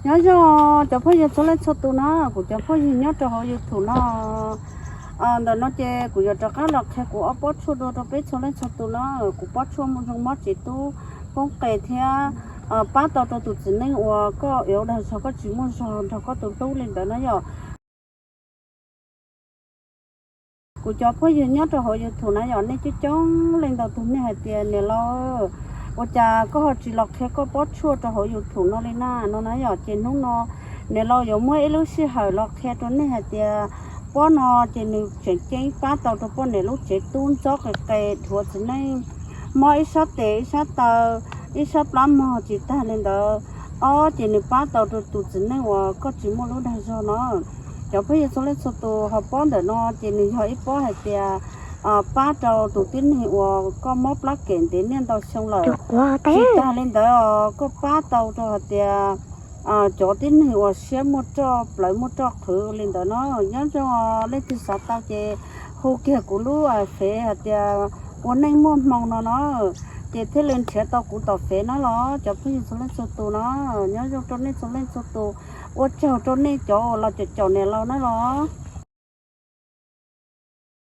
Nyob zoo cov phooj ywg txhua leej txhua tus na, kuv cov phooj ywg nyob rau hauv YouTube no. Ntawm no ces kuv yuav rov qab los qhia kuv ob pob tshuaj dua rau peb txhua leej txhua tus na. Kuv pob tshuaj muaj zoo mob tsev tub, poob qes thiab pab tau rau tus txiv neej uas koj yuav dag zog koj tsis muaj zog nrog koj tus hlub li ntawd na yom. Kuv cov phooj ywg nyob rau hauv YouTube na yom, nej coob coob leej ntau tus nej hais tias niam laus, ua cas koj ho tsis los qhia koj pob tshuaj rau hauv YouTube no li na no na yom. Ces hnub no niam laus yuav muab ib lub sij hawm los qhia rau nej hais tias pob no ces nws tseem ceeb pab tau rau poj niam lub tsev tub ntxob qis qes dhuav txiv neej mob ib sab tes ib sab taw ib sab plab mog. Tsis tag li ntawd, ob ces nws pab tau rau tus txiv neej uas koj tsis muaj lub dag zog no. Cov phooj ywg txhua leej txhua tus, hauv pob ntawm no ces nws yog ib pob hais tias pab rau tus tib neeg uas koj mob plab kem ntev niaj ntau xyoo lawm. Tsis tag li ntawd, koj pab tau rau hais tias cov tib neeg uas siab muaj roj plawv muaj roj qhwv li ntawd no. Nyob zoo leej twg xav tau ces hu kiag kuv lub fev hais tias ua neej muaj hmoo no no, ces thiaj li nrhiav tau kuv tom fev na los cov phooj ywg txhua leej txhua tus no. Nyob zoo rau nej txhua leej txhua tus, ua tsaug rau nej cov uas los caum caum niam laus na los.